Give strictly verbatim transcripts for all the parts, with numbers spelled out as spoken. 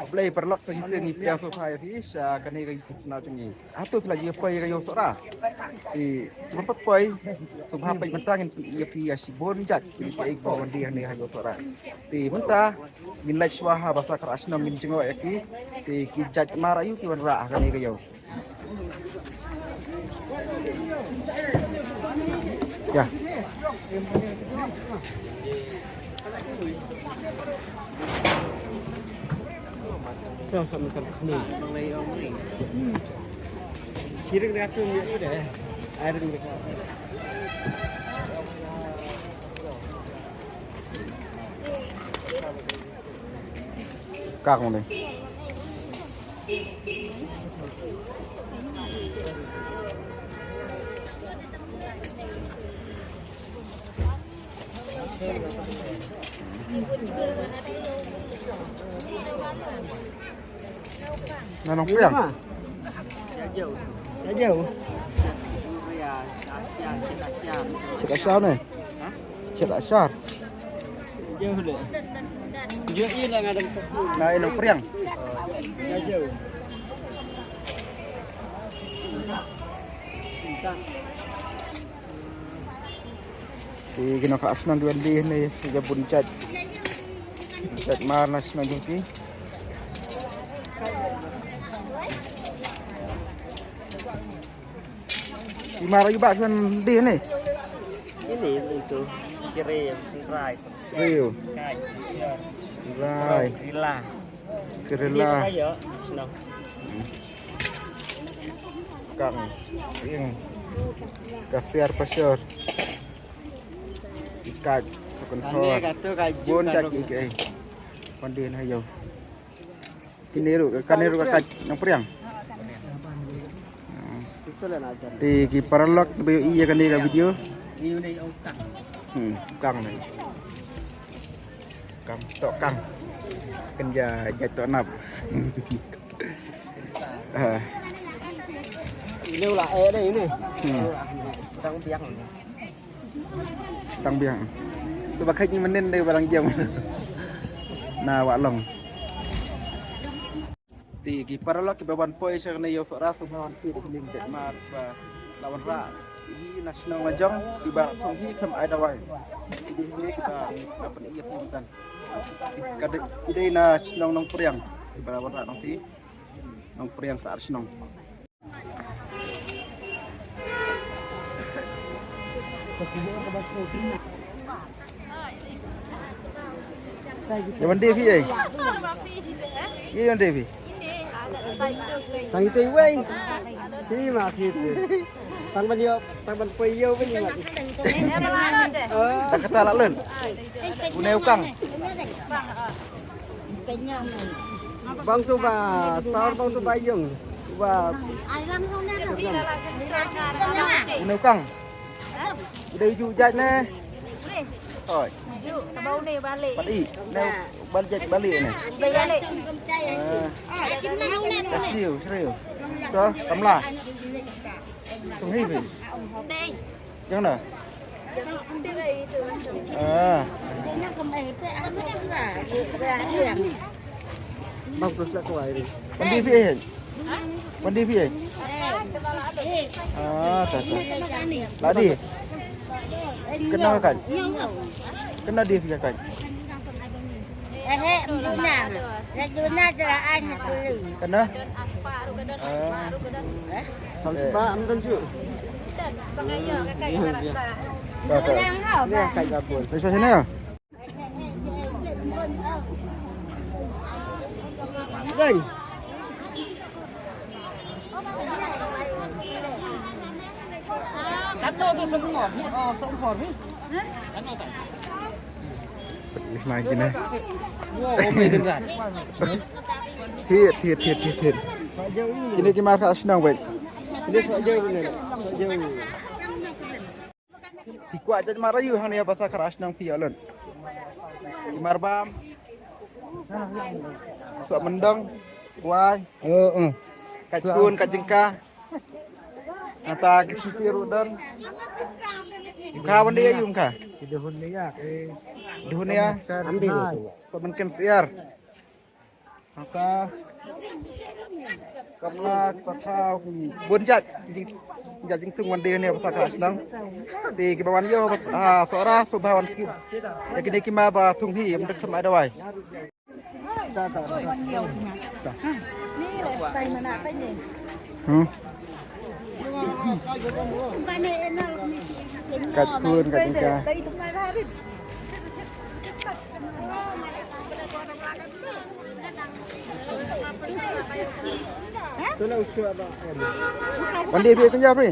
Blei paralok, sa shisien ngi pdiang sngewbha ïa phi sha kane ka YouTube channel jong ngi. Hato phi la ïoh poi ïa ka ïew Sohra? Te sngewbha poi, sngewbha peit mynta, ngin pyni ïa phi ïa shibun jait ki, ki, kiba wan die hangne ha ïew Sohra. Te mynta ngin leit shuwa ha basa Khrah Shnong, ngin jngoh ïa ki. Te ki jait mar aïu ki wanrah ha kane ka ïew? Ya. Yang sama kan kami. Kiring dia tu dia tu deh. Airing dia. Kang ni. Na nongpdiang. Jauh. Jauh. Kita siapa ni? Syed Asyar. Jauh deh. Jauh, iya lah, ngadem. Na nongpdiang. Jauh. Te ki nongkha shnong ki wan die ne, ki bun jait. Jait mar na shnong jong ki. Ki mar aïu ba ki wan die ne? Ini untuk sirih, sentrai, sirih. Kai, sirih. Sentrai. Kerila. Kerila. Ini aja, shnong. Kang. Ing. Kasiar pasiar. Ikat. Sukun thor. Bun jait ki, ki. Pandin hayo. Kini ruh, kane ruh ka kait nongpdiang. Te ki paralok ba ïohi ïa kane ka video. Hmm, kang ne. Kang, tok kang. Kynja jait tok nap. Ah. Ini ulah eh deh ini. Hmm. Tang biang. Tang biang. Tu ba kait ni mynnin dei ba dang jam. Na Wah Long. Te ki paralok kiba wan poi sha kane ïew Sohra sngewbha wan peit kine ki jait mar ba la wanrah hi na shnong la jong, kiba thong hi khlem ai dawai. Ki dei hi kiba la pyni ïa phi mynta. Ka dei, ki dei na shnong Nongpdiang kiba la wanrah nongti. Nongpdiang Khrah Shnong. Ïa wan die phi ei? Ïa wan die phi? Tang ito iwei. Si ma phi tu. Tang ban ïoh, tang ban poi ïoh ban ïoh. Tang kata la len. Une u kang. Bang tu ba sar, bang tu ba yung. Ba. Une u kang. Dei ju jait ne. Oi. Ju, ba une balik. Balik. Ne balik jait balik ne. Balik. Ah. Serius, serius. Tu kamla. Tung hi bi. Dei. Yang na. Ah. Bang terus lah kau air. Mandi pi eh. Mandi pi eh. Ah, tak tak. Ladi. Kena kan? Kena dia pi kan? Eh, eh, duna. Duna je lah ai ni tuli. Kena? Ah. Salsba am kan su. Kakak. Ni kakak gabung. Terus sini ya. Dai. Katno tu semua? Oh, seumpor ni. Katno tu? Ni mai kini. Wow, oh, mai dengar. Hit, hit, hit, hit, hit. Kini ki mar ka shnong wek. Ini sok jauh ni. Sok jauh. Ki kwah jait mar aïu hangne ha basa Khrah Shnong phi ïoh lut? Ki mar bam. Sok myndong. Kwai. Oh, oh. Kait kun, kait jingka. Nata ki siti ruh don. Ka wan die aïu ka? Ki dehun ïa, eh. Dehun ïa. Ambil. Sok mynken syiar. Sa kamla, sa thaw, bun jait jing, jait jingthung wan die ne basa ka shnong. Te kiba wan ïoh basa, ah, Sohra sngewbha wan kit ïa kine ki mar ba thung hi, ym dei thymmai dawai. Hmm. Kat khun, kat jingka. Wan die phi, kynja phi?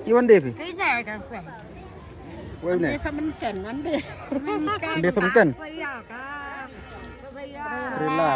Ïa wan die phi? Wei une? Wan die sa mynken, wan die. Wan die sa mynken? Trila.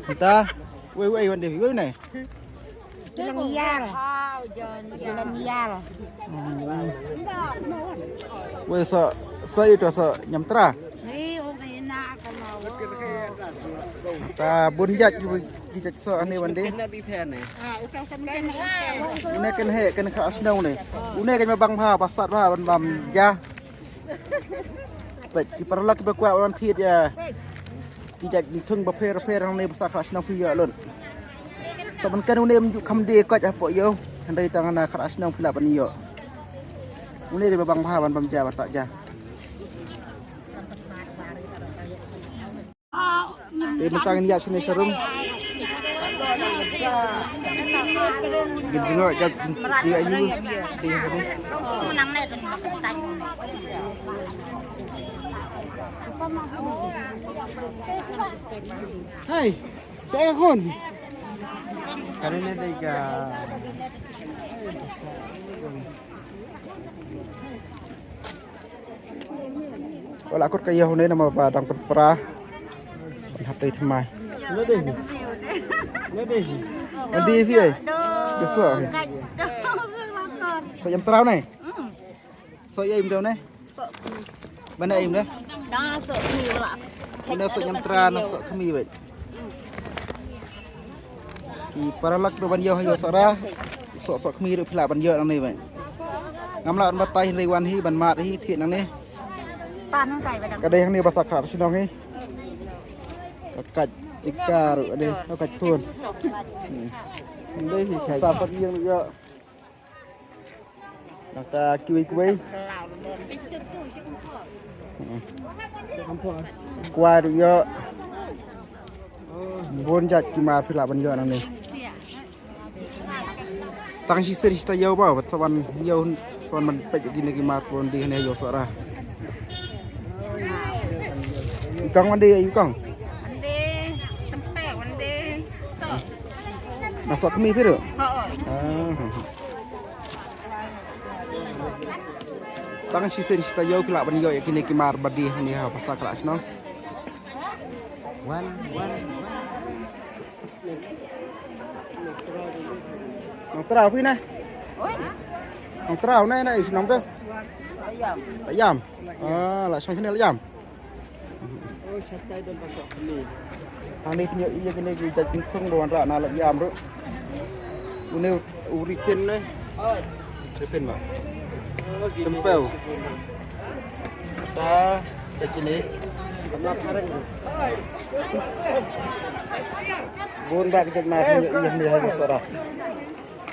Mynta. Wei, wei wan die phi? Wei une? Jalan Ïal. Jalan Ïal. Hmm. Wei sa, sa ïa uta sa Ñiamtra. Ta bun jait ki, ki jait soh hangne wan die. Une kynheh, kynheh ka shnong ne. Une ka ma bang bha, ba sat bha ban bam ja. Peit ki paralok kiba kwah wan thied ïa ki jait jingthung bapher bapher hangne basa ka shnong phi ïoh lut. Sa ban kan une ym ju kham die koit hapoh ïew. Hynrei tang na ka shnong phi lah ban ïoh. Une ka ma bang bha ban bam ja, ban tah ja. Te mynta ngin ïaid shane sharum. Ngin jngoh ïa ka jingtih aïu. Te shane. Hai, sa ïa khun. Kane ne dei ka Wala kut ka ïa une namar ba dang pynpra. Ban hap tei thymmai. Wan die phi ei? Dei soh phi. Soh Ñiamtra une? Soh ïa im dei une? Ban ïa im dei? Une soh Ñiamtra, na soh khmih beit. Ki paralok ba ban ïoh ha ïew Sohra. Soh, soh khmih ruh phi lah ban ïoh nangne beit. Ngam lah ban batai hynrei wan hi ban mad hi thied nangne. Ka dei hangne basa ka shnong hi. Ka kait ika ruh dei, ka kait thun. Hmm. Sa sat ïing ruh ïoh. Nangta kiwei kiwei. Kwai ruh ïoh. Bun jait ki mar phi lah ban ïoh nangne. Tang shisien shi taïew ba, bad sa wan ïoh, sa wan ban peit kine ki mar phi wan die hangne ha ïew Sohra. I kong wan die, i kong? Wan die, tympe, wan die soh. Na soh khmih phi ruh? Ho. Ah. Tang shisien shi taïew phi lah ban ïoh ïa kine ki mar ba die hangne ha basa ka shnong. Wan, wan, wan. Nongtrau phi ne? Nongtrau ne, ne i shnong to? Ïam. Ïam. Ah, la shong kine la ïam. Hangne phi ïoh ïa kine ki jait jingthung ba wanrah na la ïam ruh. Une u ripin ne. Ripin ba. Tympeu. Ta, jait kine. Bun ba ki jait mar phi ïoh ïa kine ha ïew Sohra.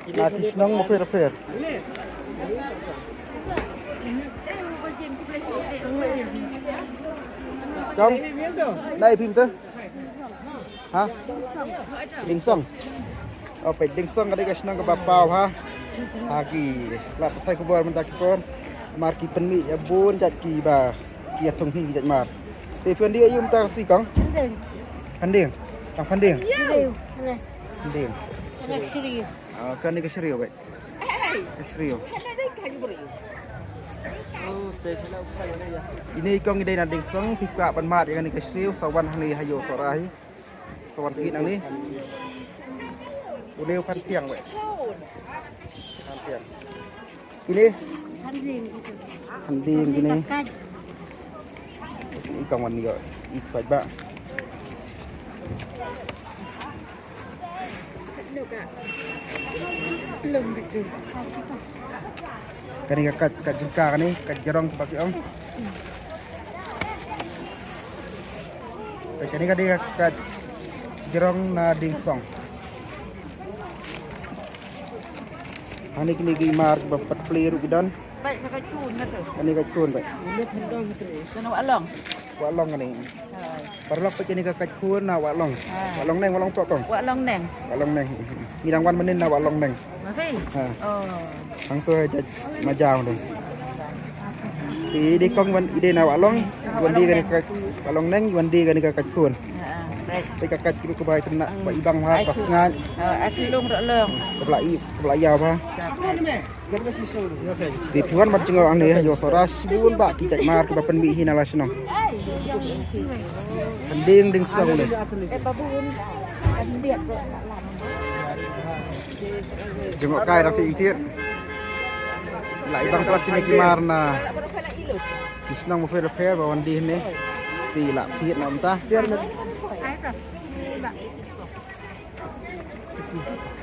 Na ki shnong bapher bapher. Kong, na i phim te? Ha? Dieng Song. Oh, peit Dieng Song ka dei ka shnong kaba paw ha. Ha ki lad pathai khubor mynta ki por. Mar ki pynmih ïa bun jait kiba ki ïa thung hi ki jait mar. Te phi wan die aïu mynta ka sngi kong? Phan Dieng. Phan Dieng. Tang Phan Dieng. Phan Dieng. Phan Dieng. Ah, kane ka shriew beit. Ka shriew. Ine i kong i dei na Dieng Song, phi kwah ban mad ïa kane ka shriew, sa wan hangne ha ïew Sohra hi. Sa wan kit nangne. Une u Phan Thiang beit. Phan Thiang. Kine? Phan Dieng kine. I kong wan ïoh i kait ba. Kane ka kait, kait jingka kane, kait jarong ba ki ong. Kane ka dei ka kait Jrong na Dieng Song. Hangne kine ki mar ba pat plie ruh ki don. Beit ka kait khun ka tu. Hangne kait khun beit. Kane Wah Long. Wah Long kane. Hai. Paralok peit kane ka kait khun na Wah Long. Hai. Wah Long Neng, Wah Long Pok kong. Wah Long Neng. Wah Long Neng. Ngi dang wan mynnin na Wah Long Neng. Masih? Ha. Oh. Hangto ha jait Majao tu. Te i dei kong wan i dei na Wah Long, wan die kane ka Wah Long Neng, wan die kane ka kait khun. Ha, beit. Te ka kait ki ruh ka bai tynnak ba i bang ha, ba sngaid. Ha, ai lung ruh lung. Ka bla i, ka bla ïaw ha. Te phi wan ban jngoh hangne ha ïew Sohra shibun bah ki jait mar kiba pynmih hi na la shnong. Pyndieng Dieng Song ne. Jngoh kai dang thied thied. La i bang pat kine ki mar na ki shnong bapher bapher ba wan die hangne. Te la thied na mynta.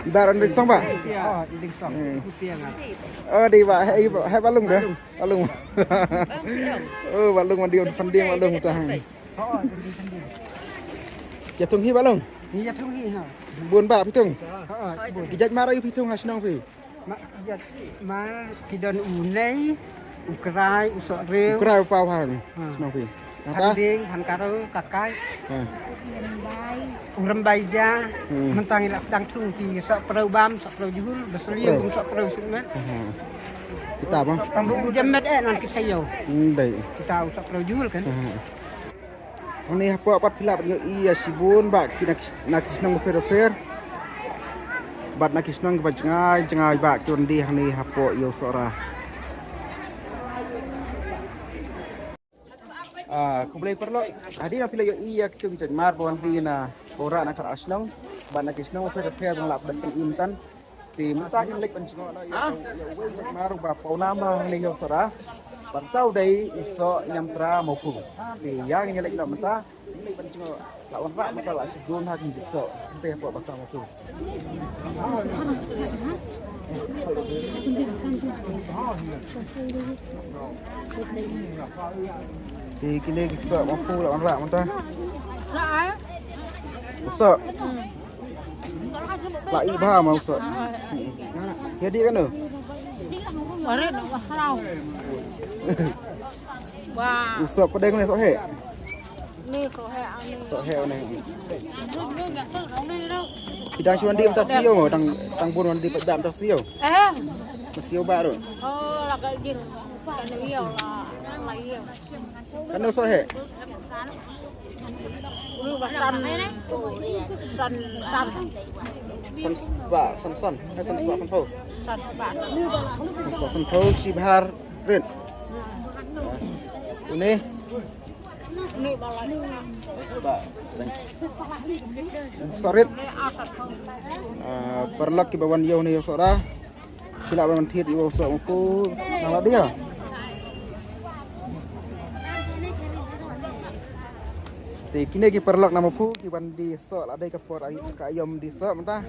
I Bah Dieng Song bah? Ïa, i Dieng Song. Hmm. Ku tiang ah. Oh, dei bah, hei, hei Bah Long dah. Bah Long. Oh, Bah Long wan die, pyndieng Bah Long tah. Oh, pyndieng, pyndieng. Ïa thung hi Bah Long? Ni ïa thung hi ha. Bun bah phi thung? Oh, bun. Ki jait mar aïu phi thung ha shnong phi? Ma, ki jait mar ki don u Nei, u Krai, u Sohriew. U Krai u Pawhang. Ha. Shnong phi. Nangta? Phandieng, Phankaro, Kakai. Ha. U Rymbai Ja. Hmm. Mynta ngi la sdang thung ki Sohprew Bam, Sohprew Jhul, Baslieng, Sohprew. Sohprew Sukma. Aha. Kita bang? Tang bu jam met eh nan kita yo. Hmm, beit. Kita u Sohprew Jhul kan. Aha. Hangne hapoh pat phi lah ban ïohi ïa shibun bah ki na ki, na ki shnong bapher bapher. Bad na ki shnong kiba jngai jngai bah ki wan die hangne hapoh ïew Sohra. Ah, khublei paralok. Hadien ba phi la ïohi ïa kito ki jait mar ba wan die na Sohra na kata ka shnong. Bad na ki shnong bapher bapher ba nga la pyndonkam mynta. Te mynta ngin leit ban jngoh noh ïa, ïa uwei u jait mar uba pawnam bha hangne ha ïew Sohra. Bad uta u dei u Soh Niamtra Mawphu. Te ïa ngin ïa leit noh mynta. Ngin leit ban jngoh. La wanrah mynta la shu dun ha ki jait soh. Mynta hapoh ba Soh Mawphu. Te kine ki Soh Mawphu la wanrah mynta. Soh. La i bha ma u Soh. Ïa dih kano? U Soh pdeng ne Soh heh? Soh heh ne. Phi dang shu wan die mynta siew mo, dang, dang bun wan die paidbah mynta siew. Siew bah ruh. Kano Soh heh? San spah san san, eh, san spah san phew. San spah san phew shi bha rit. Une. Spah. Soh rit. Ah, paralok kiba wan ïew ne ïew Sohra. Ki lah ban thied ïa u Soh Mawphu nang la dei. Te kine ki paralok na Mawphu ki wan die soh la dei ka por ai, ka aïom die soh mynta.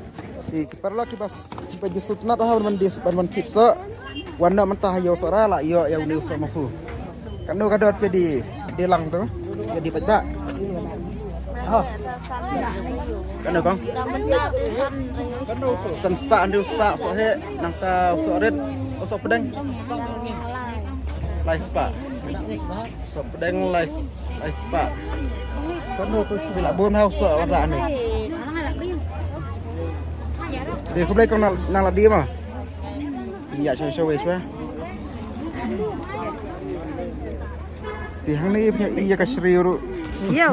Te ki paralok kiba, kiba ju sngewtynnat ha ban die, ban, ban thied soh. Wan noh mynta ha ïew Sohra la ïoh ïa une u Soh Mawphu. Kano ka dor phi die, die lang tu? Phi die paidbah. Ha. Kano kong? San spah hynriew spah soh heh, nangta soh rit, soh pdeng. Lai spah. Soh pdeng lai, lai spah. Phi lah bun ha u soh wanrah ne. Te khublei kong nang, nang la die ma. Ïa shuwa shuwa shuwa. Te hangne ïa ka shriew ruh. Ïa.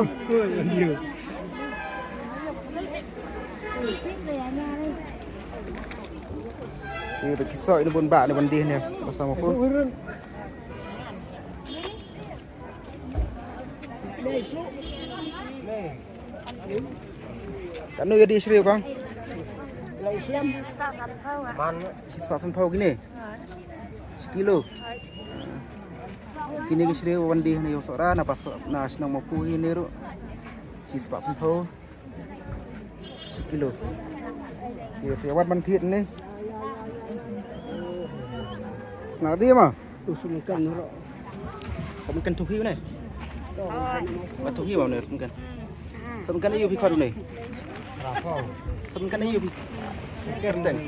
Te ba ki soh ïa bun bah ne ban die ne ba Soh Mawphu. Kano ïa die shriew kong? Shi spah san phew kine. Shi kilo. Kine ki shriew wan die ne ïa u Sohra na ba Soh, na shnong Mawphu hi ne ruh. Shi spah san phew. Shi kilo. Ïa se wat ban thied ne. Na die ma. Tu sum kan ro. Sum kan tu hi ne. Ba tu hi ma ne sum kan. Sum kan ïa u phi khot ne. Sa mynken aïu? Kerteng.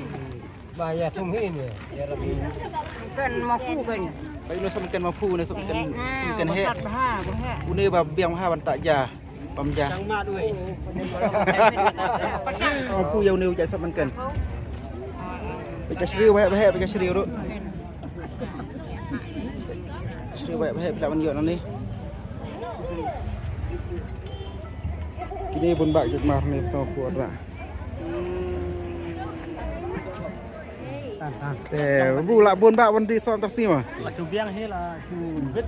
Ba ïa thum hi ne. Ïa Rabbi. Kan mapu kan. Ba ïa no sa mynken mapu ne, sa mynken, sa mynken he. Une ba biang ha ban ta ja. Pam ja. Sang mat wei. Mapu ïa une u jait sa mynken. Pika sriu ba he, ba he, pika sriu ru. Sri bai bai pla man ïoh nani. Kine bun ba jait mar ne sa ku ra. Te bu la bun ba wan di som ta sima. La su biang he la su bit.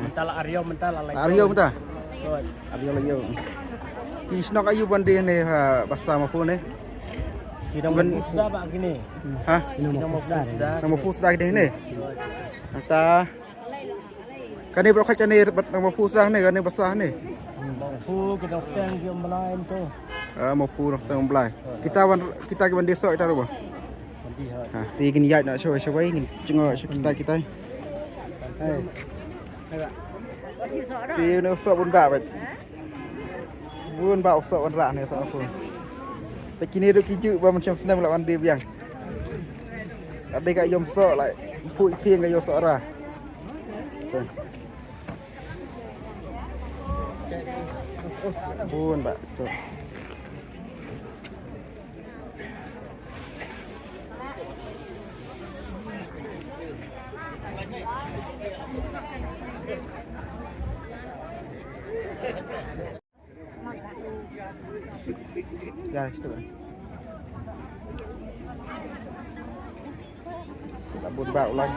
Mentala ario mentala lai. Ario menta. Ario la ïoh. Ki shnong aïu ban di ne ha basa ma pu ne. Ki dang ban pusda ba kine. Ha? Ki dang pusda. Dang pusda kine ne. Ata. Kane bro khat kane bat nang mapu sah ne, kane basah ne. Mapu kita seng ki umblai tu. Ah, mapu nang seng umblai. Kita wan, kita ki wan di sok kita ruba. Ha, ti kin ïaid na shawai shawai ngin jngo sha kita kita. Hai. Ti ne sok bun ba bat. Bun ba u sok wan rah ne sok aku. Te kine ruh ki ju ba mynshem snem la wan die biang. Ade ka yom sok la. Pui pieng ka yom sok rah. Te. Bun ba sok. Ya, situ kan. Kita bun ba ulang.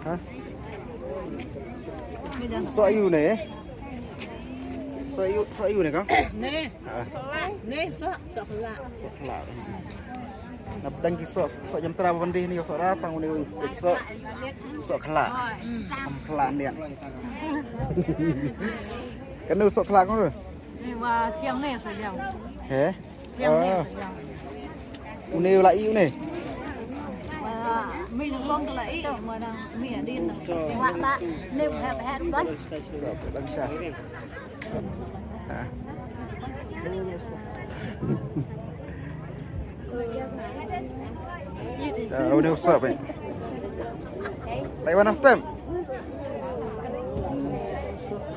Ha? So aïu ne? So aïu, so aïu ne kang? Ne. Ha. Ne so, so khla. So khla. Nap dang ki sok, sok jam tera ban dih ni sok ra pang ni sok, sok khla. Am khla nian. Kanu sok khla kong. Ni wa chiang ne sok jam. He? Chiang ne sok jam. Une la i une. Mi long la i ma dang mi adin. Wa ba ne ha ha ba. Sok dang sha. Ah. Ah, udah usap, eh. Lai wan stem.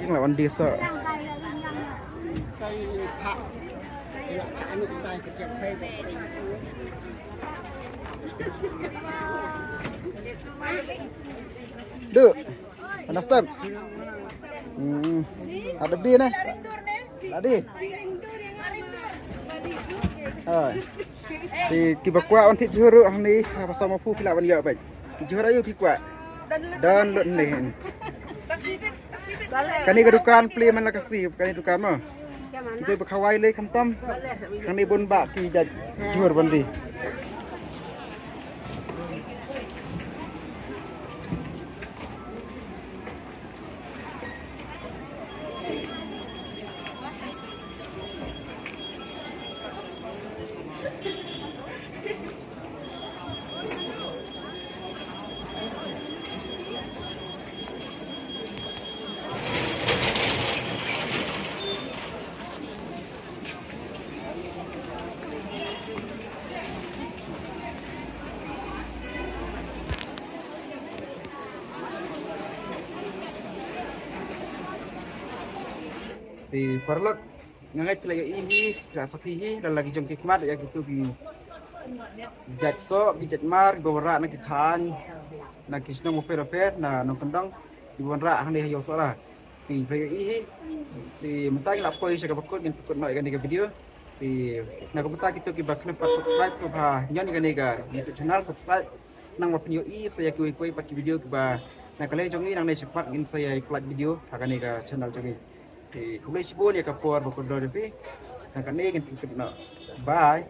Ini lawan desa. Duh. Understand? Hmm. Ada di ne? Tadi. Hai. Ki, kiba kwah wan thied jhur ruh hangne, ha, ba sa mapu phi lah ban ïoh bad. Ki jhur aïu phi kwah? Don lut ne. Kane ka dukan plie man la ka si, kane dukan mo. Kita ba khawai le khamtam. Hangne bun ba ki jait jhur ban die. Te paralok, nga ngeit phi la ïohi hi, phi la sakhi hi, la la ki jong ki khmat ïa kitu ki jait soh, ki jait mar, kiba wanrah na ki thaiñ, na ki shnong bapher bapher, na nongkyndong, kiba wanrah hangne ha Ïew Sohra. Te phi la ïohi hi, te mynta ngi la poi sha kaba kut, ngin pynkut noh ïa kane ka video. Te na ka bynta kitu kiba khlem pat subscribe, sngewbha ñion ïa kane ka YouTube channel, subscribe. Nang ba phin ïohi sa ïa kiwei kiwei pat ki video kiba na ka liang jong ngi, nangne shakhmat ngin sa ïa upload video ha kane ka channel jong ngi. Te khublei shibun ïa ka por ba phi don ïa phi. Nang kane ngin pynkut noh. Bye.